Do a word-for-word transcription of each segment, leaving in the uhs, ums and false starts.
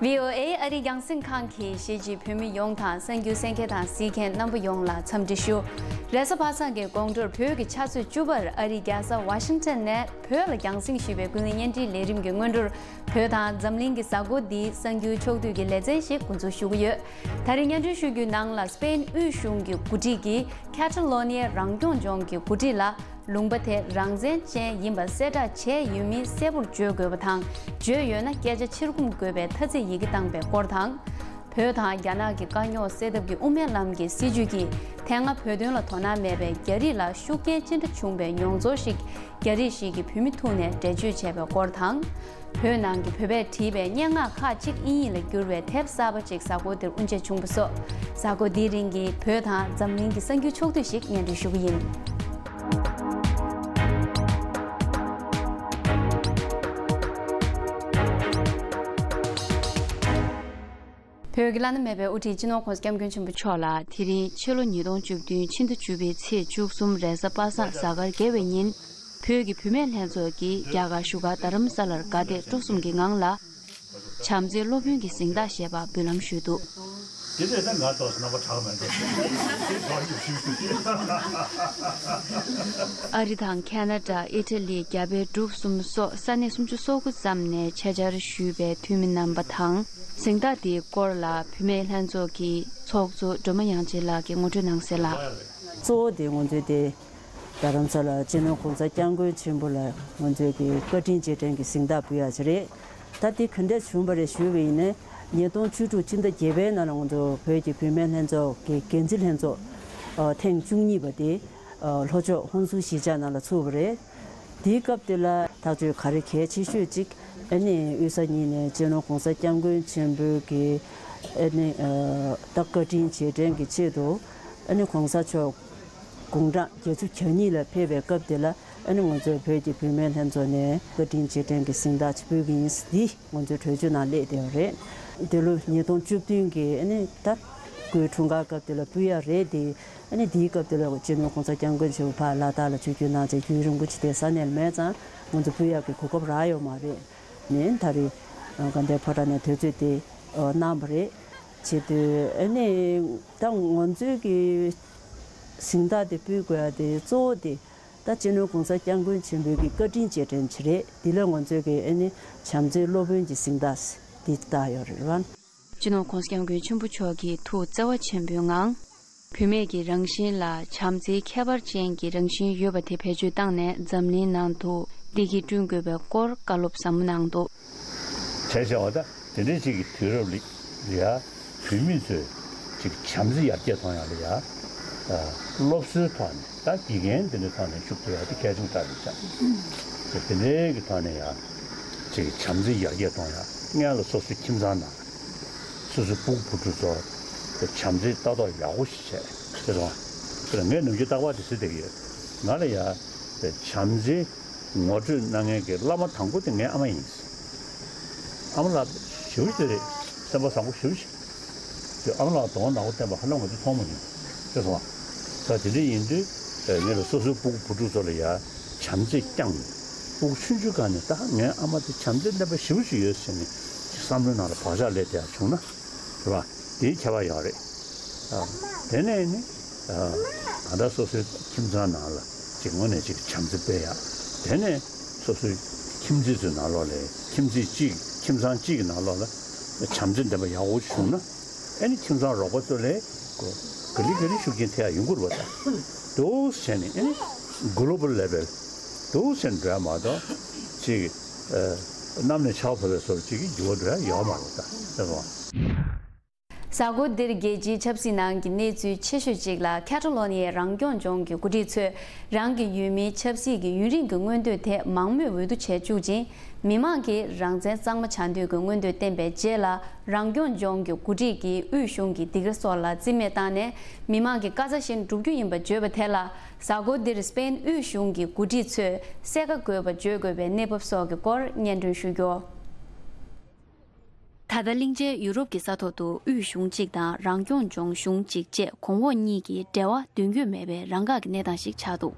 བྷི་ཨོ་ཨེ་ཨ་རིའི་རྒྱང་སྲིང་ཁང་གིས་གཞིས་བྱེས་བོད་མི་ཡོངས་དང་གསར་འགྱུར་གསན་མཁན་དང་གཟིགས་མཁན་རྣམ་པ་ཡོངས་ལ་འཚམས་འདྲི་ཞུ། རེས་གཟའ་པ་སངས་ཀྱི་དགོང་དྲོར་བོད་ཀྱི་ཆུ་ཚོད་བཅུ་པར་ཨ་རིའི་རྒྱལ་ས་ཝ་ཤིང་ཊོན་ནས་བོད་ལ་རྒྱང་སྲིང་ཞུས་པའི་ཀུན་གླེང་བརྙན་འཕྲིན་ལས་རིམ་གྱི་སྔོན་འགྲོར། བོད་དང་འཛམ་གླིང་གི་གཟའ་འཁོར་འདིའི་གསར་འགྱུར་ཕྱོགས་བསྡུས་ཀྱི་ལེ་ཚན་ཞིག་འགོ་འཛུགས་ཞུ་གི་ཡོད། ད་རེས་སྙན་སྒྲོན་ཞུ་རྒྱུའི་ནང་ལ་སི་པེན་དབུས་གཞུང་གི་འགོ་ཁྲིད་ཀྱིས་ཁ་ཏ་ལོ་ནི་ཡའི་རང་སྐྱོང་ལྗོངས་ཀྱི་འགོ་ཁྲིད་ལ། ལུང་པ་དེ་རང་བཙན་ཅན་ཡིན་པ་གསལ་བསྒྲགས་བྱས་ཡོད་མིན་གསལ་པོར་བརྗོད་དགོས་པ་དང་། བརྗོད་ཡོད་ན་སྐད་ཆ་ཕྱིར་ཁུམ་དགོས་པའི་ཐ་ཚིག་ཡི་གེ་བཏང་པའི་སྐོར་དང་། བོད་དང་རྒྱ་ནག་གི་དཀའ་རྙོག་སེལ་ཐབས་ཀྱི་དབུ་མའི་ལམ་གྱི་སྲིད་བྱུས་ཀྱིས་དེ་སྔ་བོད་དོན་ལ་དོ་སྣང་མེད་པའི་རྒྱ་རིགས་ལ་ཤུགས་རྐྱེན་ཅི་འདྲ་བྱུང་པའི་མྱོང་ཚོར་ཞིག་རྒྱ་རིགས་ཤིག་གིས་བོད་མི་ཐུག་ནས་འགྲེལ་བརྗོད་བྱས་པའི་སྐོར་དང་། བོད་ནང་གི་བོད་པས་བྲིས་པའི་སྙན་ངག་ཁག་ཅིག་དབྱིན་ཡིག་ལ་བསྒྱུར་བའི་དེབ་གསར་པ་ཅིག་གཟའ་འཁོར་འདིར་དབུ་འབྱེད་བྱུང་བ་སོགས། གཟའ་འཁོར་འདིའི་རིང་གི་བོད་དང་འཛམ་གླིང་གི་གསར་འགྱུར་ཕྱོགས་བསྡུས་ཤིག་སྙན་སྒྲོན་ཞུ་གི་ཡིན། བོད་ཀྱི་བླ་ན་མེད་པའི་དབུ་ཁྲིད་སྤྱི་ནོར་༧གོང་ས་༧སྐྱབས་མགོན་ཆེན་པོ་མཆོག་ལ་དེ་རིང་ཕྱི་ལོ་ཉིས་སྟོང་བཅུ་བདུན་ཕྱི་ཟླ་བཅུ་པའི་ཚེས་བཅུ་གསུམ་རེས་གཟའ་པ་སངས་གཟའ་སྐར་བརྒྱད་པའི་ཉིན། བོད་ཀྱི་བུད་མེད་ལྷན་ཚོགས་ཀྱིས་རྒྱ་གར་བཞུགས་སྒར་རྡ་རམ་ས་ལར་དགའ་དད་སྤྲོ་གསུམ་གྱི་ངང་ལ། བྱམས་བརྩེའི་སློབ་དཔོན་གྱི་གཟེངས་རྟགས་ཞེས་པ་འབུལ་ལམ་ཞུས་འདུག། དེ་ལས་ད་ང་ཏོག་རྣམ་པ་གྲགས་མེད་འགྲོ། དེ་ཞོར་གྱི་ཞུས་ཞུས། ཨ་རི་དང་ཁ་ན་ཌ། ཨི་ཊ་ལི། རྒྱ་བལ་འབྲུག་གསུམ་སོགས་ས་གནས་སུམ་ཅུ་སོ་དགུ་ཙམ་ནས་ཆེད་བཅར་ཞུས་པའི་འཐུས་མི་རྣམ་པ་དང་། གཟེངས་རྟགས་དེའི་སྐོར་ལ་བུད་མེད་ལྷན་ཚོགས་ཀྱི་ཚོགས་གཙོ་སྒྲོལ་མ་དབྱངས་ཅན་ལགས་ཀྱིས་ངོ་སྤྲོད་གནང་གསལ་ལ། གཙོ་བོ་དེ་ང་ཚོའི་དེ། རྡ་རམ་ས་ལ་སྤྱི་ནོར་༧གོང་ས་༧སྐྱབས་མགོན་ཆེན་པོ་ལ་ང་ཚོའི་གི་བཀའ་དྲིན་རྗེས་དྲན་གྱི་གཟེངས་རྟགས་ཕུལ་ཡག་ཅིག་རེད། ད་དེ་ག་འདྲས་བྱུང་བ་རེད་ཞུས་པ་ཡིན་ན། ཉིས་སྟོང་བཅུ་དྲུག་སྤྱི་ཟླ་བརྒྱད་པའི་ནང་ལ་ང་ཚོ་བོད་ཀྱི་བུད་མེད་ལྷན་ཚོགས་ཀྱི་འགན་འཛིན་ལྷན་ཚོགས་ཨ་ཐེངས་བཅུ་གཉིས་པ་དེ་ཨ་ལྷོ་ཕྱོགས་ཧོན་སུར་གཞིས་ཆགས་ནང་ལ་ཚུགས་པ་རེད། དེའི་སྐབས་དེ་ལ་ཐག་གཅོད་ག་རེ་གལ་ཆེ་ཤོས་གཅིག་ཨ་ནི་དབུས་ས་གཉིས་ནས་སྤྱི་ནོར་༧གོང་ས་༧སྐྱབས་མགོན་ཆེན་པོའི་གི་ཨ་ནི་ཨ་ད་བཀའ་དྲིན་རྗེས་དྲན་གྱི་ཆེད་དུ་ཨ་ནི་༧གོང་ས་མཆོག་དགུང་གྲངས་བརྒྱད་ཅུ་གྱ་གཉིས་ལ་ཕེབས་པའི་སྐབས་དེ་ལ་ཨ་ནི་ང་ཚོའི་བོད་ཀྱི་བུད་མེད་ལྷན་ཚོགས་ནས་བཀའ་དྲིན་རྗེས་དྲན་གྱི་གཟེངས་རྟགས་ཅིག་ཕུལ་གྱི་ཡིན། འདི་ང་ཚོའི་གྲོས་ཆོད་ནང་སླེབས་བསྡད་པ་རེད། འདི་ལོ་ཉིས་སྟོང་བཅུ་བདུན་གྱི་ཨ་ནི་ད་སྐུའི་འཁྲུངས་སྐར་སྐབས་དེ་ལ་ཕུལ་ཡག་རེད་དེ། ཨ་ནི་དེའི་སྐབས་དེ་ལ་སྤྱི་ནོར་༧གོང་ས་༧སྐྱབས་མགོན་ཆེན་པོ་ཕར་ལ་དྭགས་ལ་ཆིབས་བསྒྱུར་གནང་བྱས་རྒྱུན་རིང་པོ་ཅིག་དེ་ས་གནས་ལ་མེད་ཙང་ང་ཚོ་ཕུལ་ཡག་གི་གོ་སྐབས་རག་ཡོད་མ་རེད། ནས་ད་རེས་དགའ་ལྡན་ཕོ་བྲང་ནས་དུས་ཚོད་དེ་གནང་བ་རེད། བྱེད་དུས་ཨ་ནི་ད་ང་ཚོའི་གི་གཟེངས་རྟགས་དེ་ཕུལ་དགོས་ཡ་དེ་གཙོ་བོ་དེ་ད་སྤྱི་ནོར་༧གོང་ས་༧སྐྱབས་མགོན་ཆེན་པོའི་གི་བཀའ་དྲིན་རྗེས་དྲན་ཅིག་རེད། དེ་ལ་ང་ཚོའི་གི་ཨ་ནི་བྱམས་བརྩེའི་སློབ་དཔོན་གྱི་གཟེངས་རྟགས་དེ་བཏགས་ཡོད་རེད་བ། སྤྱི་ནོར་༧གོང་ས་༧སྐྱབས་མགོན་ཆེན་པོ་མཆོག་གིས་ཐུགས་བརྩེ་བ་ཆེན་པོའི་ངང་། བུད་མེད་ཀྱི་རང་བཞིན་ལ་བྱམས་བརྩེའི་ཁྱད་པར་ཅན་གྱི་རང་བཞིན་ཡོད་པ་དེ་བེད་སྤྱོད་བཏང་ནས་འཛམ་གླིང་ནང་དུ་བདེ་སྐྱིད་བསྐྲུན་དགོས་པའི་སྐོར་བཀའ་སློབ་ཟབ་མོ་གནང་འདུག། བྱས་བྱས་པ་ད་དེ་འདྲའི་ཅིག་གི་དུས་རབས་ལ་ཡ་བུད་མེད་ཚོས་ཅིག་བྱམས་བརྩེ་ཡར་རྒྱས་གཏོང་ཡག་ལ་ཡ་སློབ་གསོའི་ཐོག་ནས་ད་དགེ་རྒན་དེ་འདྲའི་ཐོག་ནས་ཤུགས་རྒྱག་ཡག་དེ་གལ་ཆེན་པོ་ཞིག་རེད་ཤག། དེ་འདྲའི་གི་ཐོག་ནས་ཡ་ཅིག་བྱམས་བརྩེ་ཡར་རྒྱས་གཏོང་ཡག་སྔོན་ལ་སོ་སོའི་ཁྱིམ་ཚང་ནང་། སོ་སོའི་སྤུ་གུ་བུ་ཕྲུག་ཚོ་བྱམས་བརྩེ་ལྟ་རྟོག་ཡག་པོ་ཞིག་བྱས་ཟེར་སོང་། དེ་ལ་ངས་ནམ་རྒྱུན་རྟག་པར་དེ་ཟེར་བསྡད་ཀྱི་ཡོད། ང་ལ་ཡ་བྱམས་བརྩེ་ངོ་སྤྲོད་གནང་མཁན་གྱི་བླ་མ་དང་པོ་དེ་ངའི་ཨ་མ་ཡིན། ཨ་མ་ལགས་ཞེ་པོ་ཅིག་རེད། སེམས་པ་བཟང་པོ་ཞེ་པོ་ཅིག། དེ་ཨ་མ་ལགས་དོ་སྣང་ནག་པོ་བསྟན་པ་ཧ་ལམ་ང་ཚོས་མཐོང་མ་མྱོང་། ཤེས་སོང་ང་། ད་དེ་འདྲ་ཡིན་དུས་ངས་ལ་སོ་སོའི་སྤུ་གུ་བུ་ཕྲུག་ཚོ་ལ་ཡ་བྱམས་བརྩེ་བསྐྱངས་ནས་སྤུ་གུ་ཆུང་ཆུང་སྒང་ནས་ད་ངའི་ཨ་མ་དེ་བྱམས་བརྩེ་ལྡན་པ་ཞེ་པོ་ཅིག་ཡོད་ཟེར་ནས་བསམ་བློའི་ནང་ལ་བག་ཆགས་སླེབས་བསྡད་ཡག་བྱུང་ན། རེད་བ། དེའི་ཁྱད་པར་ཡོད་རེད། ཨ། དེ་ནས་ནི། ཨ། ད་ལྟ་སོ་སོའི་ཁྱིམ་ཚང་ནང་ལ་ཅིག་དངོས་གནས་ཅིག་བྱམས་བརྩེ་སྤེལ་ཡག། དེ་ནས་སོ་སོའི་ཁྱིམ་མཚེས་ཚོའི་ནང་ལོགས་ལ་ཁྱིམ་མཚེས་གཅིག་ཁྱིམ་ཚང་གཅིག་གི་ནང་ལོགས་ལ་བྱམས་བརྩེ་ལྡན་པ་ཡག་པོ་བྱུང་ན། ཨ་ནི་ཁྱིམ་ཚང་རོགས་པ་ཚོ་ལ་ག་ལེ་ག་ལེ་ཤུགས་རྐྱེན་ཐེབས་ཡག་ཡོང་གི་རེད་བ། ད་འདུག་བྱས་ནས་ཨ་ནི་གོ་ལོ་བལ་ལེ་བལ་འདུག་བྱས་ནས་འགྲོ་ཡག་མ་གཏོགས་ཅིག་ཨ། གནམ་ནས་ཆར་པ་བབས་པའི་བཟོ་འདྲ་ཅིག་གི་འགྱུར་བ་འགྲོ་ཡག་ཡོད་མ་རེད་བ། ད་ཟེར་བ། གཟའ་འཁོར་འདིར་རྒྱལ་སྤྱིའི་ཆབ་སྲིད་ནང་གི་གནས་ཚུལ་ཆེ་ཤོས་གཅིག་ལ་ཁ་ཏ་ལོ་ནི་ཡའི་རང་སྐྱོང་ལྗོངས་ཀྱི་འགོ་ཁྲིད་ཚོས་རང་གི་ཡུལ་མིའི་ཆབ་སྲིད་ཀྱི་ཡུན་རིང་གི་མངོན་འདོད་དེ་མང་མོས་འོས་བསྡུ་བྱས་བཅུག་ཅིང་། མི་མང་གིས་རང་བཙན་གཙང་མ་བྱ་འདོད་ཀྱི་མངོན་འདོད་བསྟན་པའི་རྗེས་ལ། རང་སྐྱོང་ལྗོངས་ཀྱི་འགོ་ཁྲིད་ཀྱིས་དབུས་གཞུང་གི་སྡིགས་ར་སོགས་ལ་རྩིས་མེད་བཏང་ནས་མི་མང་གི་བཀའ་རྩ་བཞིན་བསྒྲུབ་རྒྱུ་ཡིན་པ་བརྗོད་པ་དེ་ལ། གཟའ་འཁོར་འདིར་སི་པེན་དབུས་གཞུང་གི་འགོ་ཁྲིད་ཚོས་གསལ་ཁ་དགོས་པ་བརྗོད་དགོས་པའི་གནས་བབ་སོགས་ཀྱི་སྐོར་སྙན་སྒྲོན་ཞུ་རྒྱུ། ད་ལྟ་གླིང་ཆེན་ཡུ་རོབ་ཀྱི་ས་ཐོག་ཏུ་དབུས་གཞུང་གཅིག་དང་རང་སྐྱོང་ལྗོངས་གཞུང་གཅིག་བཅས་གོང་འོག་གཉིས་ཀྱི་འབྲེལ་བ་མདུན་སྐྱོད་མེད་པའི་རང་འགག་གི་གནས་སྟངས་ཤིག་ཆགས་འདུག།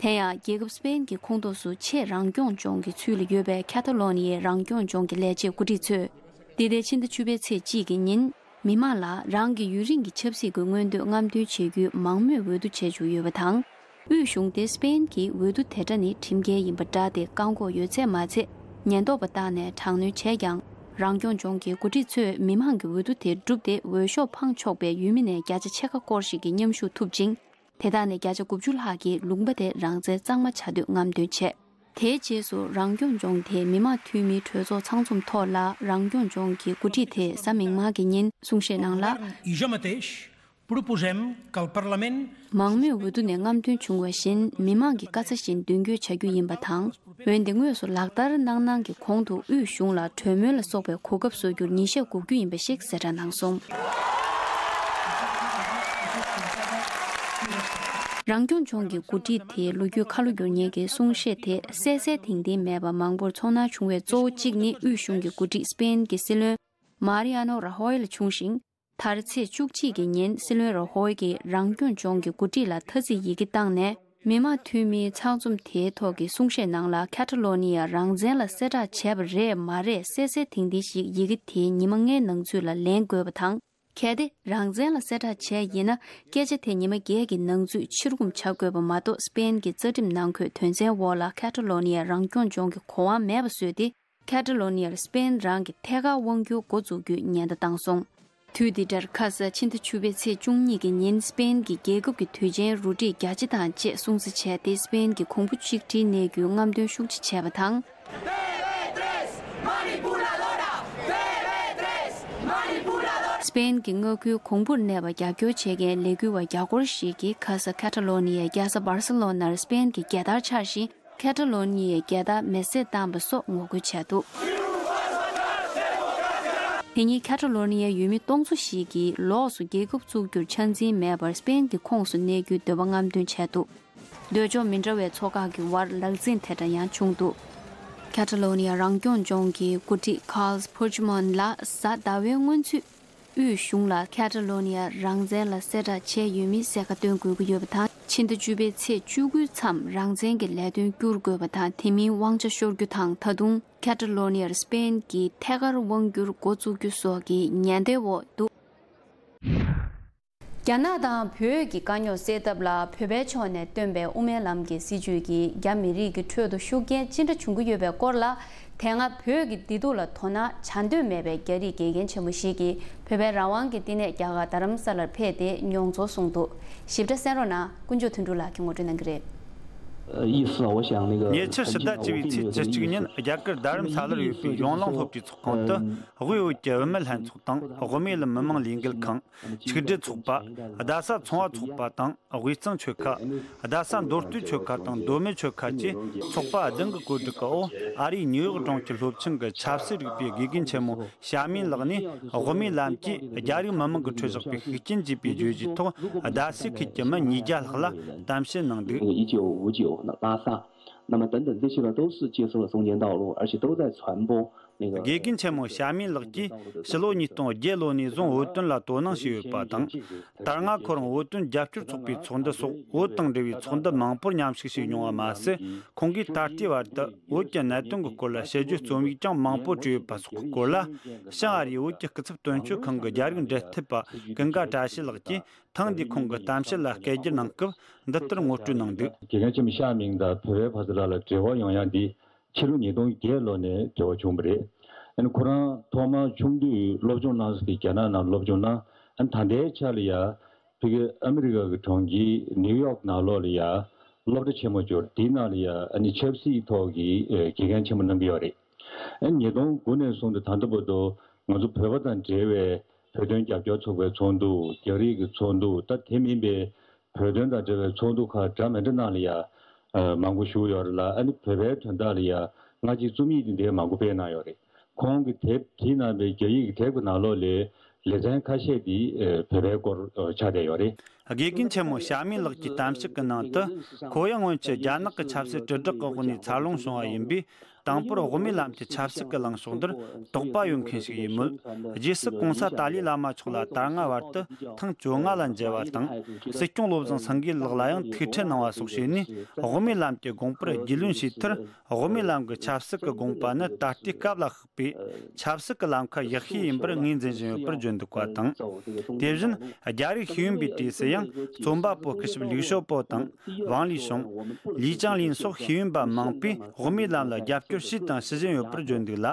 དེ་ཡང་རྒྱལ་ཁབ་སི་པེན་གྱི་ཁོངས་གཏོགས་སུ་ཆེས་རང་སྐྱོང་ལྗོངས་ཀྱི་ཚུལ་ལ་ཡོད་པའི་ཁ་ཐ་ལོ་ནི་ཡའི་རང་སྐྱོང་ལྗོངས་ཀྱི་ལས་བྱེད་འགོ་ཁྲིད་ཚོས། འདི་ཟླའི་ཕྱི་ཟླ་བཅུ་པའི་ཚེས་གཅིག་གི་ཉིན། མི་མང་ལ་རང་གི་ཡུན་རིང་གི་ཆབ་སྲིད་ཀྱི་མངོན་འདོད་རྔམ་སྟོན་བྱེད་རྒྱུའི་མང་མོས་འོས་བསྡུ་བྱེད་བཅུག་ཡོད་པ་དང་། དབུས་གཞུང་སྟེ་སྤེན་གྱིས་འོས་བསྡུ་དེ་འདྲ་ནི་ཁྲིམས་འགལ་ཡིན་པ་འདྲ་སྟེ་བཀག་འགོག་ཡོད་ཚད་མ་ཚད་ཉེན་རྟོག་པ་བཏང་ནས་དྲག་གནོན་བྱས་ཀྱང་། རང་སྐྱོང་ལྗོངས་ཀྱི་འགོ་ཁྲིད་ཚོས་མི་མང་གི་འོས་བསྡུ་དེ་བསྒྲུབས་ཏེ་འོས་ཤོག་འཕངས་ཆོག་པའི་ཡུལ་མི་ནས་བརྒྱ་ཆ་ཕྱེད་ཀ་སྐོར་ཞིག་གི་མཉམ་ཞུགས་ཐུབ་ཅིང་། དེ་དག་ནས་བརྒྱ་ཆ་དགུ་བཅུ་ལྷག་གིས་ལུང་པ་དེ་རང་བཙན་གཙང་མ་ཆགས་འདོད་རྔམ་སྟོན་བྱས། དེའི་རྗེས་སུ་རང་སྐྱོང་ལྗོངས་དེའི་མི་དམངས་འཐུས་མིའི་གྲོས་ཚོགས་ཚང་འཛོམས་ཐོག་ལ་རང་སྐྱོང་ལྗོངས་ཀྱི་འགོ་ཁྲིད་དེས་གཟའ་མིག་དམར་གྱི་ཉིན་གསུང་བཤད་ནང་ལ། E já mateix, propusemos que al Parlamento མང་མོས་འོས་བསྡུ་ནས་རྔམ་སྟོན་བྱུང་བ་བཞིན་མི་མང་གི་བཀའ་རྩ་བཞིན་མདུན་སྐྱོད་བྱ་རྒྱུ་ཡིན་པ་དང་། འོན་ཏེ་དངོས་སུ་ལག་བསྟར་གནང་གནང་གི་གོང་དུ་དབུས་གཞུང་ལ་གྲོས་མོལ་ལ་སོགས་པའི་གོ་སྐབས་བཟོ་རྒྱུར་ཉིན་ཤས་འགོར་རྒྱུ་ཡིན་པ་ཞིག་གསལ་བསྒྲགས་གནང་སོང་། རང་སྐྱོང་ལྗོངས་ཀྱི་འགོ་ཁྲིད་དེའི་ལོ་རྒྱུས་ཁ་ལོ་བསྒྱུར་མཁན་གྱི་གསུང་བཤད་དེ་གསལ་གསལ་ཐིང་ཐིང་མེད་པར་མང་པོར་ཚོར་སྣང་བྱུང་བའི་གཙོ་བོ་གཅིག་ནི་དབུས་གཞུང་གི་འགོ་ཁྲིད་སྤེན་གྱི་སྲིད་བློན་མཱ་རི་ཨ་ནོ་ར་ཧོའི་ལ་བྱུང་ཞིང་། མཐར་ཚེས་བཅུ་གཅིག་གི་ཉིན་སྲིད་བློན་ར་ཧོའི་གིས་རང་སྐྱོང་ལྗོངས་ཀྱི་འགོ་ཁྲིད་ལ་ཐ་ཚིག་ཡི་གེ་བཏང་ནས། མི་དམངས་འཐུས་མིའི་ཚང་འཛོམས་དེའི་ཐོག་གི་གསུང་བཤད་ནང་ལ་ཁ་ཏ་ལོ་ནི་ཡ་རང་བཙན་ལ་གསལ་བསྒྲགས་བྱས་པ་རེད་མ་རེད་གསལ་གསལ་ཐིང་ཐིང་ཞིག་ཡི་གེ་དེའི་ཉི་མ་ལྔའི་ནང་ཚུད་ལ་ལེན་དགོས་པ་དང་། གལ་ཏེ་རང་བཙན་ལ་གསལ་བསྒྲགས་བྱས་ཡིན་ན་སྐད་ཆ་དེ་ཉི་མ་བརྒྱད་ཀྱི་ནང་ཚུད་ཕྱིར་འགུམ་བྱ་དགོས་པ་མ་གཏོགས་སྤེན་གྱི་རྩ་ཁྲིམས་ནང་འཁོད་དོན་ཚན་འོག་ལ་ཁ་ཏ་ལོ་ནི་ཡ་རང་སྐྱོང་ལྗོངས་ཀྱི་གོ་དབང་མེད་པ་བཟོས་ཏེ། ཁ་ཏ་ལོ་ནི་ཡར་སྤེན་རང་གི་ཐད་ཀར་དབང་བསྒྱུར་འགོ་འཛུགས་རྒྱུའི་ཉེན་བརྡ་བཏང་སོང་། དུས་འདི་འདྲར་ཁ་ས་ཕྱི་ཟླ་བཅུ་པའི་ཚེས་བཅུ་གཉིས་ཀྱི་ཉིན་སྤེན་གྱི་རྒྱལ་ཁབ་ཀྱི་དུས་ཆེན་རུ་སྒྲིག་རྒྱ་ཆེ་དང་བཅས་སྲུང་བརྩི་བྱས་ཏེ་སྤེན་གྱི་གོང་བུ་གཅིག་སྒྲིལ་གནས་རྒྱུའི་རྔམ་སྟོན་ཤུགས་ཆེ་བྱས་པ་དང་། སྤེན་གྱི་མངའ་ཁུལ་གོང་བུར་གནས་པ་རྒྱབ་སྐྱོར་བྱེད་མཁན་ལས་འགུལ་བ་བརྒྱ་སྐོར་ཞིག་གིས་ཁ་ས་ཁ་ཏ་ལོ་ནི་ཡའི་རྒྱལ་ས་སྦར་སེ་ལོ་ནར་སྤེན་གྱི་རྒྱལ་དར་འཕྱར་ཞིང་། ཁ་ཏ་ལོ་ནི་ཡའི་རྒྱལ་དར་མེ་བསྲེགས་བཏང་བ་སོགས་ངོ་རྒོལ་བྱས་འདུག་དེ་ཉིན་ཁ་ཏ་ལོ་ནི་ཡའི་ཡུལ་མི་སྟོང་ཚོ་ཞིག་གིས་ལོགས་སུ་རྒྱལ་ཁབ་བཙུགས་རྒྱུར་ཆ་འཛིན་མེད་པར་སྤེན་གྱི་ཁོངས་སུ་གནས་རྒྱུའི་འདོད་པ་རྔམ་སྟོན་བྱས་འདུག་འདོད་ཕྱོགས་མི་འདྲ་བའི་ཚོགས་ཁག་གི་དབར་ལག་འཛིང་དེ་འདྲ་ཡང་བྱུང་འདུག་ཁ་ཏ་ལོ་ནི་ཡ་རང་སྐྱོང་ལྗོངས་ཀྱི་འགོ་ཁྲིད་ཁཱལ་པུར་ཅི་མོན་ལ་གཟའ་ཟླ་བའི་སྔོན་ཚུད། དབུས་གཞུང་ལ་ཁ་ཏ་ལོ་ནི་ཡ་རང་བཙན་ལ་གསལ་བསྒྲགས་བྱས་ཡོད་མིན་གསལ་ཁ་སྟོན་དགོས་ཀྱི་ཡོད་པ་དང་། ཕྱི་ཟླ་བཅུ་པའི་ཚེས་བཅུ་དགུའི་མཚམས་རང་བཙན་གྱི་ལས་དོན་བསྒྱུར་དགོས་པ་དང་། དེ་མིན་དབང་ཆ་ཤོར་རྒྱུ་དང་། ད་དུང་ཁ་ཏ་ལོ་ནི་ཡར་སྤེན་གྱིས་ཐད་ཀར་དབང་བསྒྱུར་འགོ་བཙུགས་རྒྱུ་སོགས་ཀྱི་ཉེན་བརྡའི་འོག་འདུག་རྒྱ་ནག་དང་བོད་ཀྱི་དཀའ་རྙོག་སེལ་ཐབས་ལ་བོད་པའི་ཕྱོགས་ནས་བཏོན་པའི་དབུ་མའི་ལམ་གྱི་སྲིད་བྱུས་ཀྱིས་རྒྱ་མི་རིགས་ཀྱི་ཁྲོད་དུ་ཤུགས་རྐྱེན་ཅི་འདྲ་བྱུང་གི་ཡོད་པའི་སྐོར་ལ། དེ་སྔ་བོད་ཀྱི་བདེ་སྡུག་ལ་དོ་སྣང་བྱ་འདོད་མེད་པའི་རྒྱ་རིགས་དགེ་རྒན་ཆེན་མོ་ཞིག་གིས་བོད་པའི་རང་དབང་གི་བསྟི་གནས་རྒྱ་གར་རྡ་རམ་ས་ལར་ཕེབས་ཏེ་མྱོང་ཚོར་གསུངས་འདུག་ཞིབ་ཕྲ་གསན་རོགས་གནང་། ཀུན་མཆོག་དོན་གྲུབ་ལགས་ཀྱིས་ངོ་སྤྲོད་གནང་གི་རེད། 意思啊，我想那个 ཉེ་ཆར་ཕྱི་ཟླ་བཅུ་པའི་ཚེས་བཅུ་གཅིག་ཉིན་རྒྱ་གར་རྡ་རམ་ས་ལར་ཡོད་པའི་ཡོང་ལང་སློབ་གྲྭའི་ཚོགས་ཁང་དུ་དབུས་བོད་ཀྱི་བུད་མེད་ལྷན་ཚོགས་དང་། དབུ་མའི་ལམ་མི་མང་ལས་འགུལ་ཁང་། ཆིག་སྒྲིལ་ཚོགས་པ། རྡ་ས་ཚོང་བ་ཚོགས་པ་དང་། དབུས་གཙང་ཆོལ་ཁ། རྡ་ས་མདོ་སྟོད་ཆོལ་ཁ་དང་། མདོ་སྨད་ཆོལ་ཁ་བཅས་ཚོགས་པ་བདུན་གྱི་གོ་སྒྲིག་གི་འོག་ཨ་རིའི་ཉིའུ་ཡོག་གྲོང་ཁྱེར་སློབ་ཆེན་གྱི་ཆབ་སྲིད་རིག་པའི་དགེ་རྒན་ཆེན་མོ་ཞྭ་མིན་ལགས་ནས། དབུ་མའི་ལམ་གྱིས་རྒྱ་རིགས་མི་མང་གི་ཁྲོད་བཞག་པའི་ཤུགས་རྐྱེན་ཅེས་པའི་བརྗོད་གཞིའི་ཐོག་རྡ་སའི་ཁུལ་གྱི་མི་ཉིས་བརྒྱ་ལྷག་ལ་གཏམ་བཤད་གནང་འདུག 那个一九五九那拉萨，那么等等这些呢，都是接受了中间道路，而且都在传播那个 དགེ་རྒན་ཆེན་མོ་ཞྭ་མིན་ལགས་ཀྱིས་ཕྱི་ལོ་ཉིས་སྟོང་བརྒྱད་ལོ་ནས་བཟུང་བོད་དོན་ལ་དོ་སྣང་བྱས་ཡོད་པ་དང་། ད་སྔ་ཁོ་རང་བོད་དོན་རྒྱབ་སྐྱོར་ཚོགས་པའི་ཚོགས་འདུ་སོགས་བོད་དང་འབྲེལ་བའི་ཚོགས་འདུ་མང་པོར་མཉམ་ཞུགས་བྱས་མྱོང་བ་མ་ཟད། ཁོང་གིས་ད་ལྟའི་བར་དུ་བོད་ཀྱི་གནད་དོན་གྱི་སྐོར་ལ་དཔྱད་བརྗོད་རྩོམ་ཡིག་ཀྱང་མང་པོ་བྲིས་ཡོད་པ་སོགས་ཀྱི་སྐོར་ལ། ཤང་ཨ་རིའི་བོད་ཀྱི་སྐུ་ཚབ་དོན་གཅོད་ཁང་གི་རྒྱ་རིགས་འབྲེལ་མཐུད་པ་ཀུན་དགའ་བཀྲ་ཤིས་ལགས་ཀྱིས། ཐེངས་འདིའི་ཁོང་གི་གཏམ་བཤད་ལ་སྐད་སྒྱུར་གནང་སྐབས་འདི་ལྟར་ངོ་སྤྲོད་གནང་འདུག་དགེ་རྒན་ཆེན་མོ་ཤ་མིང་དང་བོད་པའི་བར་དུ་ལ་ལ་འབྲེལ་བ་ཡོང་ཡ་འདི་ཕྱི་ལོ་ཉིས་སྟོང་བརྒྱད་ལོ་ནས་འབྲེལ་བ་བྱུང་བ་རེད། ཨ་ནི་ཁོ་རང་ཐོག་མར་ཆུང་དུས་སློབ་སྦྱོང་གནང་ས་དེ་རྒྱ་ནག་ནང་སློབ་སྦྱོང་གནང་། ཨ་ནི་ད་ལྟའི་ཆ་ལ་ཡ་ཕ་གི་ཨ་མི་རི་ཀ་གི་གྲོང་ཁྱེར་ནིའུ་ཡོག་ནང་ལོགས་ལ་ཡ་སློབ་གྲྭ་ཆེན་མོ་འབྱོར། དེའི་ནང་ལ་ཡ་ཨ་ནི་ཆབ་སྲིད་ཐོག་གི་དགེ་རྒན་ཆེན་མོ་གནང་གི་ཡོད་རེད། ཨ་ཉིས་སྟོང་དགུ་ནས་བཟུང་སྟེ་ད་ལྟ་བར་དུ་ང་ཚོ་བོད་པ་དང་འབྲེལ་བའི་བོད་དོན་རྒྱབ་སྐྱོར་ཚོགས་པའི་ཚོགས་འདུ། རྒྱ་རིགས་ཀྱི་ཚོགས་འདུ། ད་དེ་མིན་པའི་བོད་དོན་དང་འབྲེལ་བའི་ཚོགས་འདུ་ཁག་འདྲ་མི་འདྲ་ནང་ལ་ཡ་མང་པོ་ཞུགས་ཡོད་རེད་ལ། ཨ་ནི་བོད་པའི་དོན་དག་ལ་ཡ་སྔ་ཕྱི་རྩོམ་ཡིག་དེ་འདྲའི་མང་པོ་སྤེལ་གནང་ཡོད་རེད། ཁོང་གིས་དེབ་བྲིས་གནང་བའི་རྒྱ་ཡིག་གི་དེབ་ཀྱི་ནང་ལོགས་ལས་ལེ་ཚན་ཁ་ཤས་དེ་བོད་པའི་སྐོར་ཆགས་བསྡད་ཡོད་རེད། དགེ་རྒན་ཆེན་མོ་ཞྭ་མིན་ལགས་ཀྱི་གཏམ་བཤད་ཀྱི་ནང་དུ། ཁོ་ཡང་སྔོན་ཆད་རྒྱ་ནག་གི་ཆབ་སྲིད་དྲིལ་བསྒྲགས་ཀྱི་འོག་ནས་འཚར་ལོངས་བྱུང་བ་ཡིན་པས། དང་པོར་དབུ་མའི་ལམ་གྱི་ཆབ་སྲིད་ཀྱི་ལངས་ཕྱོགས་འདིར་དོགས་པ་ཡོད་མཁན་ཞིག་ཡིན་མོད། རྗེས་སུ་གོང་ས་ཏཱ་ལའི་བླ་མ་མཆོག་ལ་དར་ང་བར་དུ་ཐེངས་བཅོ་ལྔ་ལ་མཇལ་བ་དང་། སྲིད་སྐྱོང་བློ་བཟང་སེང་གེ་ལགས་ལ་ཡང་ཐུག་འཕྲད་གནང་བ་སོགས་བྱས་ནས། དབུ་མའི་ལམ་གྱི་དགོངས་པར་རྒྱུས་ལོན་བྱས་མཐར། དབུ་མའི་ལམ་གྱི་ཆབ་སྲིད་ཀྱི་དགོངས་པ་ནི་ད་ལྟའི་སྐབས་ལ་ལྷག་པའི་ཆབ་སྲིད་ཀྱི་ལམ་ཁ་ཡག་ཤོས་ཡིན་པར་ངོས་འཛིན་བཞིན་ཡོད་པར་བརྗོད་འདུག་པ་དང་། དེ་བཞིན་རྒྱ་རིགས་ཤེས་ཡོན་པའི་གྲས་སུ་ཡང་རྩོམ་པ་པོ་སྐུ་ཞབས་ལིའུ་ཞའོ་པོ་དང་ཝང་ལི་ཞུང་། ལི་ཅང་ལིན་སོགས་ཤེས་ཡོན་པ་མང་པོས་དབུ་མའི་ལམ་ལ་རྒྱབ་སྐྱོར་བྱས་དང་བྱེད་བཞིན་ཡོད་པར་བརྗོད་འདུག་ལ།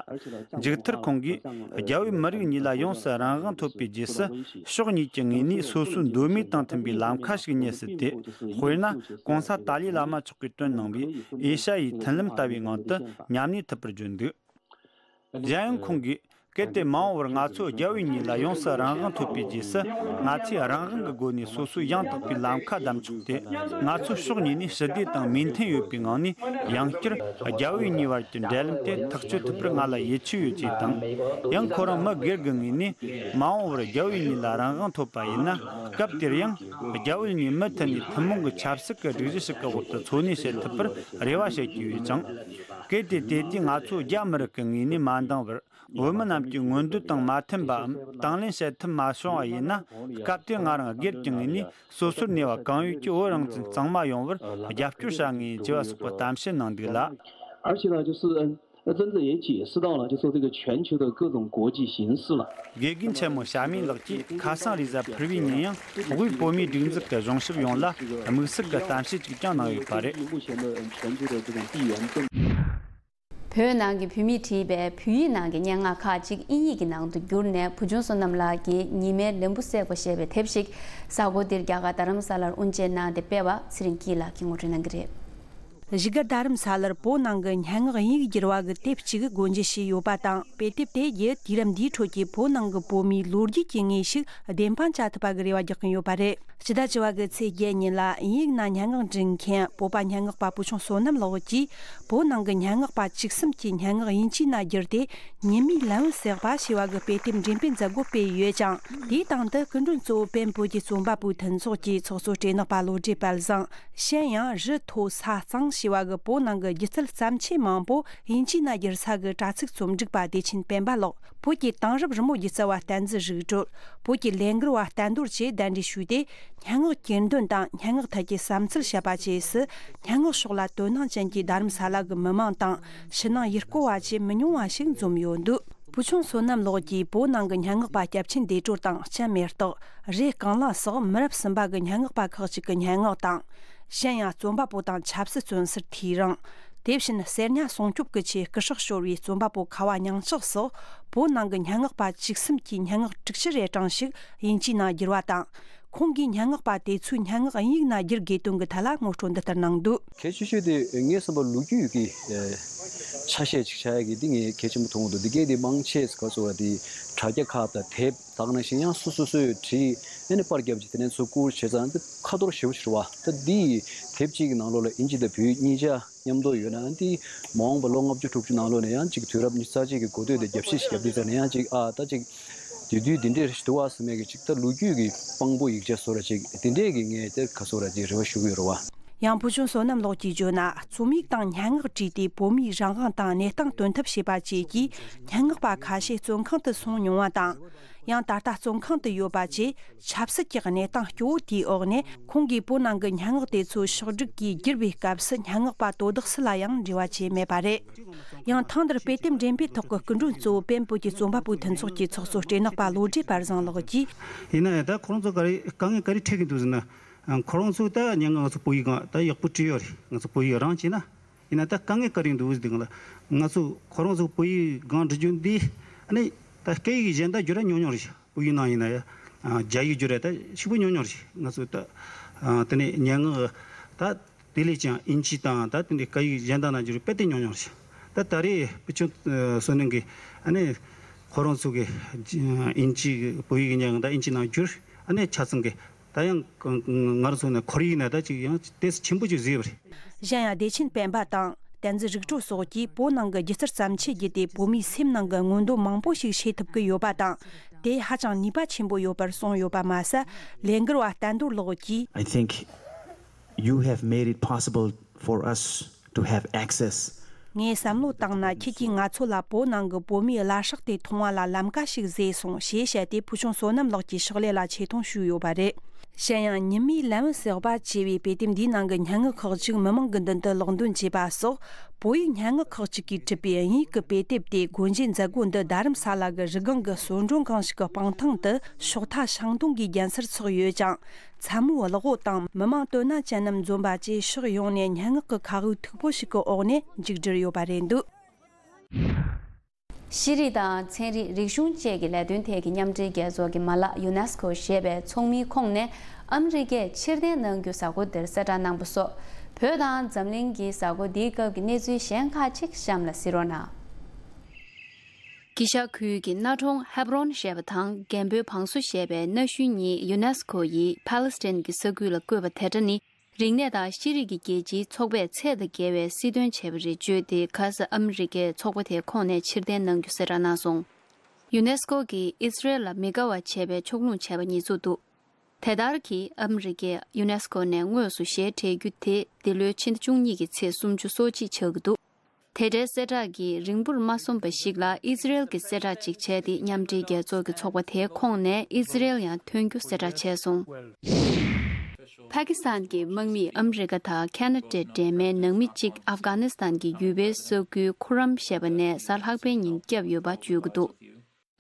མཇུག་མཐར་ཁོང་གིས། རྒྱ་བོད་མི་རིགས་གཉིས་ལ་ཡོངས་སུ་རང་དབང་ཐོབ་པའི་རྗེས་སུ། ཕྱོགས་གཉིས་ཀྱི་ངོས་ནས་སོ་སོའི་འདོད་མོས་དང་མཐུན་པའི་ལམ་ཁ་ཞིག་རྙེད་སྲིད་དེ། དཔེར་ན། གོང་ས་ཏཱ་ལའི་བླ་མ་མཆོག་གིས་བཏོན་གནང་བའི་ཨེ་ཤ་ཡའི་མཐུན་ལམ་ལྟ་བུའི་ངང་དུ་མཉམ་གནས་ཐུབ་པར་བརྗོད་འདུག། གཞན་ཡང་ཁོང་གིས། གལ་ཏེ་མ་འོངས་པར་ང་ཚོ་རྒྱ་བོད་གཉིས་ལ་ཡོངས་སུ་རང་དབང་ཐོབ་པའི་རྗེས་སུ། ང་ཚོས་རང་དབང་གི་སྒོ་ནས་སོ་སོའི་ཡང་དག་པའི་ལམ་ཁ་བདམས་ཆོག་སྟེ། ང་ཚོ་ཕྱོགས་གཉིས་ནས་ཞི་བདེ་དང་མོས་མཐུན་ཡོད་པའི་ངང་ནས། ཡང་བསྐྱར་རྒྱ་བོད་གཉིས་བར་གྱི་འབྲེལ་ལམ་དེ་ཐག་གཅོད་ཐུབ་པར་ང་ལ་ཡིད་ཆེས་ཡོད་ཅེས་དང་། ཡང་ཁོ་རང་མི་སྒེར་གྱི་ངོས་ནས། མ་འོངས་པར་རྒྱ་བོད་གཉིས་ལ་རང་དབང་ཐོབ་པ་ཡིན་ན། སྐབས་དེར་ཡང་རྒྱ་བོད་གཉིས་མུ་མཐུད་ནས་ཐུན་མོང་གི་ཆབ་སྲིད་ཀྱི་སྒྲིག་གཞི་ཞིག་གི་འོག་ཏུ་འཚོ་གནས་བྱེད་ཐུབ་པར་རེ་བ་བྱེད་ཀྱི་ཡོད་ཅིང་། གལ་ཏེ་དེ་དུས་ང་ཚོ་རྒྱ་མི་རིགས་ཀྱི་ངོས་ནས་མ་འདང་བར། བོད་མི་རྣམས་ཀྱི་མངོན་འདོད་དང་མ་མཐུན་པའམ། དང་ལེན་བྱེད་ཐབས་མ་བྱུང་བ་ཡིན་ན། སྐབས་དེར་ང་རང་སྒེར་གྱི་ངོས་ནས། སོ་སོར་གནས་པ་གང་ཡོད་ཀྱི་བོད་རང་བཙན་གཙང་མ་ཡོང་བར་རྒྱབ་སྐྱོར་བྱ་ངེས་ཡིན་ཅེས་པ་སོགས་པའི་གཏམ་བཤད་གནང་འདུག་ལ། 而且呢，就是嗯，呃，真正也解释到了，就说这个全球的各种国际形势了。 དགེ་རྒན་ཆེན་མོ་ཞྭ་མེ་ལགས་ཀྱིས་ཁ་སང་རེས་གཟའ་ཕུར་བུའི་ཉིན་ཡང་དབུས་བོད་མིའི་སྒྲིག་འཛུགས་ཀྱི་གཞུང་ཞབས་ཡོངས་ལ་དམིགས་བསལ་གྱི་གཏམ་བཤད་ཅིག་ཀྱང་གནང་ཡོད་པ་རེད། 目前的全球的这种地缘政 བོད་ནང་གི་བོད་མིས་བྲིས་པའི་བོད་ཡིག་ནང་གི་སྙན་ངག་ཁག་ཅིག་དབྱིན་ཡིག་གི་ནང་དུ་བསྒྱུར་ནས། བུ་ཆུང་བསོད་ནམས་ལགས་ཀྱིས་ཉི་མའི་ལན་བུ་སེ་གོ་ཞེས་པའི་དེབ་ཞིག་གཟའ་འཁོར་འདིར་རྒྱ་གར་རྡ་རམ་ས་ལར་དབུ་འབྱེད་གནང་སྟེ་སྤེལ་བ་ཚེ་རིང་སྐྱིད་ལགས་ཀྱིས་ངོ་སྤྲོད་གནང་གི་རེད། བཞུགས་སྒར་རྡ་རམ་ས་ལར་བོད་ནང་གི་སྙན་ངག་དབྱིན་ཡིག་བསྒྱུར་བ་གི་དེབ་ཅིག་སྒོ་འབྱེད་བྱས་ཡོད་པ་དང་། དཔེ་དེབ་དེ་བརྒྱུད་དུས་རབས་འདིའི་ཁྲོད་ཀྱི་བོད་ནང་གི་བོད་མིའི་ལོ་རྒྱུས་ཀྱི་ངོས་ཤིག་བདེན་དཔང་བྱ་ཐུབ་པ་གི་རེ་བ་རྒྱག་གིན་ཡོད་པ་རེད། ཕྱི་ཟླ་བཅུ་པ་གི་ཚེས་བརྒྱད་ཉིན་ལ་དབྱིན་ཡིག་ནང་སྙན་ངག་འབྲི་མཁན་བོད་པ་སྙན་ངག་པ་བུ་ཆུང་བསོད་ནམས་ལགས་ཀྱིས། བོད་ནང་གི་སྙན་ངག་པ་བཅུ་གསུམ་གྱི་སྙན་ངག་དབྱིན་ཇིའི་ནང་བསྒྱུར་ཏེ། ཉི་མའི་ལན་བུ་སེ་གོ་ཞེས་པ་གི་དཔེ་དེབ་འགྲེམས་སྤེལ་མཛད་སྒོ་སྤེལ་ཡོད་ཅིང་། དེའི་སྟེང་དུ་སྐུ་མགྲོན་གཙོ་བོ་བོད་མི་བོད་ཀྱི་རྩོམ་པ་པོའི་མཐུན་ཚོགས་ཀྱི་ཚོགས་གཙོ་བྲེ་ནག་པ་བློ་གྲོས་དཔལ་བཟང་། གཞན་ཡང་རི་མཐོ་ས་གཙང་ཞེས་པ་གི་བོད་ནང་གི་སྒྱུ་རྩལ་བརྩམས་ཆོས་མང་པོ་དབྱིན་ཇིའི་ནང་བསྒྱུར་ས་གི་དྲ་ཚིགས་རྩོམ་སྒྲིག་པ་བདེ་ཆེན་སྤེན་པ་ལགས། བོད་ཀྱི་དེང་རབས་རི་མོ་སྒྱུ་རྩལ་བ་བསྟན་འཛིན་རིག་གྲོལ། བོད་ཀྱི་ལས་འགུལ་བ་བསྟན་རྡོར་བཅས་གདན་འདྲེན་ཞུས་ཏེ། སྙན་ངག་གྱེར་འདོན་དང་སྙན་ངག་ཐད་ཀྱི་བསམ་ཚུལ་བཤད་པ་བཅས་སུ། སྙན་ངག་ཕྱོགས་ལ་དོ་སྣང་ཅན་གྱི་རྡ་རམ་ས་ལ་གི་མི་མང་དང་། ཕྱི་ནང་ཡུལ་སྐོར་བ་བཅས་མི་ཉུང་བ་ཞིག་འཛོམས་ཡོད་འདུག་བུ་ཆུང་བསོད་ནམས་ལགས་ཀྱིས་བོད་ནང་གི་སྙན་ངག་པ་སྐྱབས་ཆེན་བདེ་གྲོལ་དང་སྤྱན་མེ་སྟག་རེ་རྐང་གླིང་སོགས་མི་རབས་གསུམ་པ་གི་སྙན་ངག་པ་ཁག་ཅིག་གི་སྙན་ངག་དང་། གཞན་ཡང་རྩོམ་པ་པོ་དང་ཆབ་སྲིད་བཙོན་ཟུར་ཐེའུ་རང་། དེ་བཞིན་གསེར་ཉ་སྲུང་སྐྱོབ་ཀྱི་ཆེད་སྐུ་སྲོག་ཤོར་བའི་རྩོམ་པ་པོ་ཁ་བ་མྱང་ལྕགས་སོགས་བོད་ནང་གི་སྙན་ངག་པ་བཅུ་གསུམ་གྱི་སྙན་ངག་དྲུག་ཅུ་རེ་གྲངས་ཤིག་དབྱིན་ཇིའི་ནང་བསྒྱུར་བ་དང་། ཁོང་གིས་སྙན་ངག་པ་དེ་ཚོའི་སྙན་ངག་དབྱིན་ཡིག་ནང་བསྒྱུར་དགོས་དོན་གྱི་ཐད་ལ་ངོ་སྤྲོད་འདི་ལྟར་གནང་འདུག་གལ་ཆེ་ཤོས་དེ་ངས་བསམ་པར་ལོ་རྒྱུས་ཀྱི་ཨེ་ཆ་ཤས་ཅིག་ཆགས་ཡག་གི་འདི་ངས་གལ་ཆེན་པོ་མཐོང་གི་འདུག་འདི་གའི་དེ་མང་ཆེ་ག་ཚོད་བ་དེ་དྲ་རྒྱ་ཁག་དང་དེབ་དག་ནང་བཞིན་ཡང་སོ་སོ་སོས་བྲིས་ཨ་ནི་པར་བརྒྱབ་ཅིག་དེ་ནས་ཚུར་བསྐུར་བྱས་ཙང་འདི་ཁ་ཐོར་ཞེ་པོ་ཞིག་རེད་བ། ད་འདི་དེབ་གཅིག་གི་ནང་ལོགས་ལ་དབྱིན་ཇི་དང་བོད་གཉིས་ཆ་མཉམ་དུ་ཡོད་ན་འདི་མ་འོངས་པ་ལོ་ལྔ་བཅུ་དྲུག་ཅུ་ནང་ལོགས་ནས་ཡང་ཅིག་དུས་རབས་ཉི་ཤུ་རྩ་གཅིག་གི་འགོ་སྟོད་དེ་རྒྱབ་བཤིག་ཞིག་བརྒྱབ་དུས་ཙང་ནས་ཡང་ཅིག་ཨ་ད་ཅིག་དེ་དུས་འདི་འདྲས་ཞིག་འདུག་བ་བསམ་ཡས་ཀྱི་ཅིག་ད་ལོ་རྒྱུས་ཀྱི་དཔང་པོ་ཡིག་ཆ་བཟོ་འདྲ་ཅིག་དེ་འདྲས་ཀྱི་ངས་དེ་ག་བཟོ་འདྲ་ཅིག་རེ་བ་ཞུ་གི་ཡོད་རེད་བ། ཡང་བུ་ཆུང་བསོད་ནམས་ལགས་ཀྱིས་བརྗོད་ན། རྩོམ་ཡིག་དང་སྙན་ངག་བྲིས་ཏེ་བོད་མིའི་རང་དབང་དང་གནས་སྟངས་སྟོན་ཐབས་བྱས་པ་བཅས་ཀྱིས་སྙན་ངག་པ་ཁ་ཤས་བཙོན་ཁང་དུ་སོང་མྱོང་བ་དང་། ཡང་ད་ལྟ་བཙོན་ཁང་དུ་ཡོད་པ་བཅས་ཆབ་སྲིད་ཀྱི་གནས་སྟངས་སྐྱོ་བོ་དེའི་འོག་ནས། ཁོང་གིས་བོད་ནང་གི་སྙན་ངག་དེ་ཚོ་ཕྱོགས་སྒྲིག་གིས་བསྒྱུར་བའི་སྐབས་སུ་སྙན་ངག་པ་དོ་བདག་སུ་ལ་ཡང་འབྲེལ་བ་བྱས་མེད་པ་རེད། ཡང་ཐེངས་འདིར་དཔེ་དེབ་འགྲེམས་སྤེལ་ཐོག་གི་སྐུ་མགྲོན་གཙོ་བོ་བོད་མི་བོད་ཀྱི་རྩོམ་པ་པོའི་མཐུན་ཚོགས་ཀྱི་ཚོགས་གཙོ་བྲེ་ནག་པ་བློ་གྲོས་དཔལ་བཟང་ལགས་ཀྱིས། ཡིན་ན་ཡང་ད་ཁོ་རང་ཚོ་ག་རེ་དཀའ་ངལ་ག་རེ་འཕྲད་ཀྱི་འདུག་ཟེར་ན། ཁོ་རང་ཚོ་ད་སྙན་ངག་ང་ཚོ་བོད་ཡིག་སྒང་ད་ཡག་པོ་བྲིས་ཡོད་རེད། ང་ཚོ་བོད་ཡིག་རང་བྱས་ན། ཡིན་ན་ད་དཀའ་ངལ་ག་རེ་འདུག་ཟེར་དུས་ང་ཚོ་ཁོ་རང་ཚོ་བོད་ཡིག་སྒང་འབྲི་རྒྱུ་འདི་ཨ་ནི་ད་སྐད་ཡིག་གཞན་དག་བསྒྱུར་ཡ་ཉུང་ཉུང་རེད་ཤག་བོད་ཡིག་ནང་ཡིན་ན་ཡ། རྒྱ་ཡིག་བསྒྱུར་ཡ་ད་ཕྱུག་པོ་ཉུང་ཉུང་རེད་ཤག་ང་ཚོ་ད་དེ་ནས་སྙན་ངག་ད་དེ་ལས་ཀྱང་དབྱིན་ཇི་དང་ད་དེ་འདྲའི་སྐད་ཡིག་གཞན་དག་ནང་བསྒྱུར་དཔེ་དེ་ཉུང་ཉུང་རེད་ཤག་ད་ད་རེས་བུ་ཆུང་བསོད་ནམས་ཀྱིས་ཨ་ནི་ཁོ་རང་ཚོ་གི་དབྱིན་ཇི་བོད་ཡིག་གི་སྙན་ངག་ད་དབྱིན་ཇི་ནང་བསྒྱུར་ཨ་ནི་ཆ་ཚང་གི་ད་ཡང་ང་རང་ཚོ་ནས་ཁོར་ཡུག་ནས་ད་ཅིག་ཡང་ཏོག་ཙམ་ཆེན་པོ་ཅིག་བཟོས་པ་རེད། གཞན་ཡང་བདེ་ཆེན་སྤེན་པ་དང་བསྟན་འཛིན་རིག་གྲོལ་སོགས་ཀྱིས་བོད་ནང་གི་སྒྱུ་རྩལ་བརྩམས་ཆོས་བརྒྱུད་དེ་བོད་མིའི་སེམས་ནང་གི་མངོན་འདོད་མང་པོ་ཞིག་ཤེས་ཐུབ་ཀྱི་ཡོད་པ་དང་། དེ་ཧ་ཅང་ནུས་པ་ཆེན་པོ་ཡོད་པར་གསུངས་ཡོད་པ་མ་ཟད། ལས་འགུལ་བ་བསྟན་རྡོར་ལགས་ཀྱིས། I think you have made it possible for us to have access ངས་བསམ་བློ་བཏང་ན། ཁྱེད་ཀྱིས་ང་ཚོ་ལ་བོད་ནང་གི་བོད་མིའི་བླ་སྲོག་དེ་མཐོང་བ་ལ་ལམ་ཀ་ཞིག་བཟོས་སོང་ཞེས་བཤད་དེ། ཕུལ་བྱུང་བསོད་ནམས་ལགས་ཀྱིས་ཕྱག་ལས་ལ་ཆེ་མཐོང་ཞུས་ཡོད་པ་རེད། གཞན་ཡང་། ཉི་མའི་ལམ་ཟེར་བ་ཅེས་པའི་དཔེ་དེབ་འདིའི་ནང་གི་སྙན་ངག་ཁག་ཅིག་མི་མང་གི་མདུན་དུ་ཀློག་འདོན་བྱས་པ་སོགས། བོད་ཡིག་སྙན་ངག་ཁག་ཅིག་གིས་གྲུབ་པའི་དབྱིན་ཡིག་གི་དཔེ་དེབ་དེ། སྒོ་འབྱེད་མཛད་སྒོ་འདི་རྡ་རམ་ས་ལ་གི་རི་སྒང་གི་གསོལ་མགྲོན་ཁང་ཞིག་གི་སྤང་ཐང་དུ། ཕྱོགས་མཐའ་ཤིང་སྡོང་གིས་བརྒྱན་སར་ཚོགས་ཡོད་ཅིང་། མཚན་མོའི་གློག་འོད་དང་། མི་མང་དོ་སྣང་ཅན་རྣམས་འཛོམས་པ་བཅས། ཕྱོགས་ཡོངས་ནས་སྙན་ངག་གི་མཁའ་དབུགས་མཐུག་པོ་ཞིག་གི་འོག་ནས་མཇུག་བསྒྲིལ་ཡོད་པ་རེད་འདུག། ཤེས་རིག་དང་ཚན་རིག། རིག་གཞུང་བཅས་ཀྱི་ལས་དོན་ཐད་ཀྱི་མཉམ་འབྲེལ་རྒྱལ་ཚོགས་ཀྱི་མ་ལག་ཡུ་ནེ་སི་ཀོ་ཞེས་པའི་ཚོགས་མིའི་ཁོངས་ནས་ཨ་མི་རི་ཀས་ཕྱིར་འཐེན་གནང་རྒྱུ་གཟའ་འཁོར་འདིར་གསལ་བསྒྲགས་གནང་པ་སོགས། བོད་དང་འཛམ་གླིང་གི་གཟའ་འཁོར་འདིའི་སྐབས་ཀྱི་གནས་ཚུལ་གཞན་ཁག་ཅིག་གཤམ་ལ་གཟིགས་རོགས་གནང་། དཀྱིལ་ཤར་ཁུལ་གྱི་གནའ་གྲོང་ཧེབ་རོན་ཞེས་པ་དང་། རྒན་པོའི་བང་སོ་ཞེས་པའི་གནའ་ཤུལ་གཉིས་ཡུ་ནེ་སི་ཀོ་ཡིས་ཕཱ་ལེ་སི་ཐན་གྱི་ས་ཁུལ་ལ་བཀོད་པ་དེ་འདྲ་ནི། རིག་གནས་དང་ཤེས་རིག་གི་རྒྱལ་སྤྱིའི་ཚོགས་པས་ཚད་དང་བརྒལ་བའི་སྲིད་དོན་བྱས་པ་རེད་བརྗོད་དེ། ཁ་ས་ཨ་མི་རི་ཀས་ཚོགས་པ་དེའི་ཁོངས་ནས་ཕྱིར་འཐེན་གནང་རྒྱུ་གསལ་བསྒྲགས་གནང་སོང་། ཡུ་ནེ་སི་ཀོ་གིས་ཨི་སི་རེལ་ལ་མི་དགའ་བ་བྱས་པའི་ཕྱོགས་ལྷུང་བྱས་པ་ཉེས་འཛུགས་འདུག། དེ་ལྟར་གྱིས་ཨ་མི་རི་ཀས་ཡུ་ནེ་སི་ཀོ་ནས་དངོས་སུ་ཞལ་བྲེག་རྒྱུ་དེ། འདི་ལོའི་ཕྱི་ཟླ་བཅུ་གཉིས་ཀྱི་ཚེས་སུམ་ཅུ་སོ་གཅིག་ཆགས་ཀྱི་འདུག། དེ་འདྲའི་གསལ་བསྒྲགས་ཀྱིས་རིང་པོར་མ་སོན་པ་ཞིག་ལ་ཨི་སི་རེལ་གྱིས་གསལ་བསྒྲགས་ཅིག་བྱས་ཏེ། མཉམ་འབྲེལ་རྒྱལ་ཚོགས་ཀྱི་ཚོགས་པ་དེའི་ཁོངས་ནས་ཨི་སི་རེལ་ཡང་ཐོན་རྒྱུ་གསལ་བསྒྲགས་བྱས་སོང་། ཕ་ཀི་སི་ཐན་གྱི་དམག་མིས་ཨ་མི་རི་ཀ་དང་ཁ་ན་ཌའི་འབྲེལ་མོལ་ནང་མི་གཅིག་ཨབ་གྷ་ནི་སི་ཐན་གྱི་ཡུལ་པའི་ས་ཁུལ་ཁུ་རམ་ཞེས་པ་ནས་གཟའ་ལྷག་པའི་ཉིན་བསྐྱབས་ཡོད་པ་བརྗོད་ཀྱི་འདུག།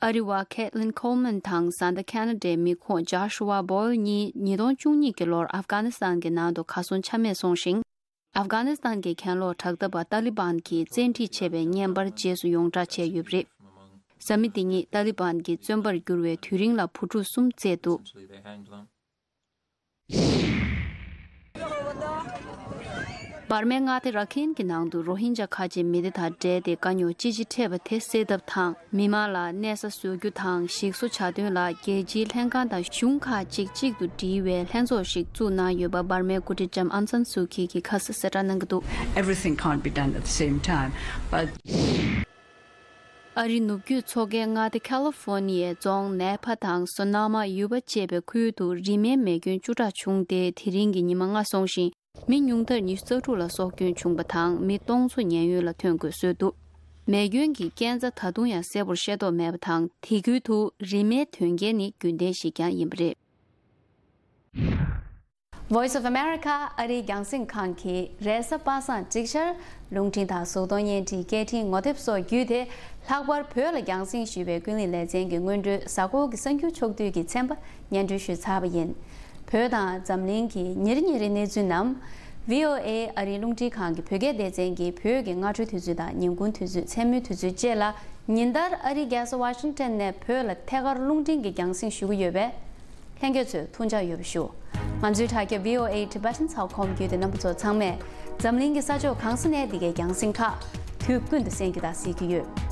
ཨ་རི་བ་ཁེ་ལིན་ཁོལ་མན་དང་། བཟའ་ཟླ་ཁ་ན་ཌའི་མི་ཁོང་ཇོ་ཤུ་ཝ་བོལ་གཉིས་ཉིས་སྟོང་བཅུ་གཉིས་ཀྱི་ལོར་ཨབ་གྷ་ནི་སི་ཐན་གྱི་ནང་དུ་གར་སོང་ཆ་མེད་སོང་ཞིང་། ཨབ་གྷ་ནི་སི་ཐན་གྱི་གྱེན་ལོག་དྲག་འཐབ་པ་ཏཱ་ལི་བན་གྱིས་བཙན་ཁྲིད་བྱས་པའི་བརྙན་པར་རྗེས་སུ་ཡོངས་བསྒྲགས་བྱས་ཡོད་པ་རེད། བཟའ་མི་འདི་ཉིད་ཏཱ་ལི་བན་གྱི་བཙོན་པར་གྱུར་བའི་དུས་རིང་ལ་བུ་ཕྲུག་གསུམ་བཙས་འདུག། འབར་མའི་མངའ་སྡེ་ར་ཁེན་གྱི་ནང་དུ་རོ་ཧིན་ཇཱ་ཁ་ཆེ་མི་སྡེ་དང་འབྲེལ་ཏེ་དཀའ་རྙོག་ཅི་ཆེ་འཕྲད་པ་དེ་སེལ་ཐབས་དང་། མི་མང་ལ་གནས་ས་བཟོ་རྒྱུ་དང་། ཞིག་གསོ་བྱ་དོན་ལ་རྒྱལ་སྤྱིའི་ལྷན་ཁང་དང་གཞུང་ཁག་ཅིག་གཅིག་ཏུ་སྒྲིལ་བའི་ལྷན་ཚོགས་ཤིག་བཙུགས་གནང་ཡོད་པ་འབར་མའི་འགོ་ཁྲིད་ལྕམ་ཨང་སན་སུའུ་ཁི་གིས་ཁ་སང་གསལ་བསྒྲགས་གནང་གི་འདུག། Everything can't be done at the same time, but ཨ་རིའི་ནུབ་རྒྱུད་མཚོ་ཁའི་མངའ་སྡེ་ཁ་ལི་ཧྥོ་ནི་ཡའི་རྫོང་ནེ་ཕ་དང་སོ་ན་མ་ཡུ་བ་བཅས་པའི་ཁུལ་དུ་རི་མེའི་མེ་སྐྱོན་བཅུ་ཕྲག་བྱུང་སྟེ། དེ་རིང་གི་ཉི་མ་ལྔ་སོང་ཞིང་། མི་ཉུང་མཐར་ཉི་ཤུ་རྩ་དྲུག་ལ་སྲོག་སྐྱོན་བྱུང་བ་དང་། མི་སྟོང་ཚོ་ཉེན་གཡོལ་ལ་ཐོན་དགོས་བཟོས་འདུག། མེ་སྐྱོན་གྱི་རྐྱེན་རྩ་ད་དུང་ཡང་གསལ་པོར་ཤེས་རྟོགས་མེད་པ་དང་། དེ་ཁུལ་དུ་རི་མེའི་དོན་རྐྱེན་ནི་རྒྱུན་ལྡན་ཞིག་ཀྱང་ཡིན་པ་རེད། Voice of America ཨ་རིའི་རྒྱང་སྲིང་ཁང་གིས་རེས་གཟའ་པ་སངས་ཅིག་ཤར་རླུང་འཕྲིན་དང་གཟུགས་མཐོང་བརྙན་འཕྲིན་སྐད་འཕྲིན་ངོ་དེབ་སོགས་བརྒྱུད་དེ། ལྷག་པར་བོད་ལ་རྒྱང་སྲིང་ཞུས་པའི་ཀུན་གླེང་ལེ་ཚན་གྱི་སྔོན་འགྲོའི་གཟའ་འཁོར་གྱི་གསར་འགྱུར་ཕྱོགས་བསྡུས་ཀྱི་ཚན་པ་སྙན་སྒྲོན་ཞུས་ཚར་བ་ཡིན། བོད་དང་འཛམ་གླིང་གི་ཉིན་རེ་ཉིན་རེའི་གནས་ཚུལ་རྣམས། བྷི་ཨོ་ཨེ་ཨ་རིའི་རླུང་འཕྲིན་ཁང་གི་བོད་སྐད་སྡེ་ཚན་གྱི་བོད་ཀྱི་སྔ་དྲོའི་དུས་ཚོད་དང་། ཉིན་གུང་དུས་ཚོད། མཚན་མོའི་དུས་ཚོད་བཅས་ལ། ཉིན་ལྟར་ཨ་རིའི་རྒྱལ་ས་ཝ་ཤིང་ཊོན་ནས་བོད་ལ་ཐད་ཀར་རླུང་འཕྲིན་གྱི་རྒྱང་སྲིང་ཞུ་གི་ཡོད་པས། ལྷན་རྒྱས་ཚོས་ཐུགས་འཇགས་ཡོད་པ་ཞུ། ང་ཚོའི་དྲ་རྒྱ་བྷི་ཨོ་ཨེ་ཊི་བྷེ་ཊན་ཚགས་ཁོམ་བརྒྱུད་དེ་རྣམ་པ་ཚོ་ཚང་མས་འཛམ་གླིང་གི་ས་ཕྱོགས་གང་ས་ནས་འདི་གའི་རྒྱང་སྲིང་ཁག་དུས་ཀུན་ཏུ་གསན་རྒྱུ་དང་གཟིགས་ཀྱི་ཡོད།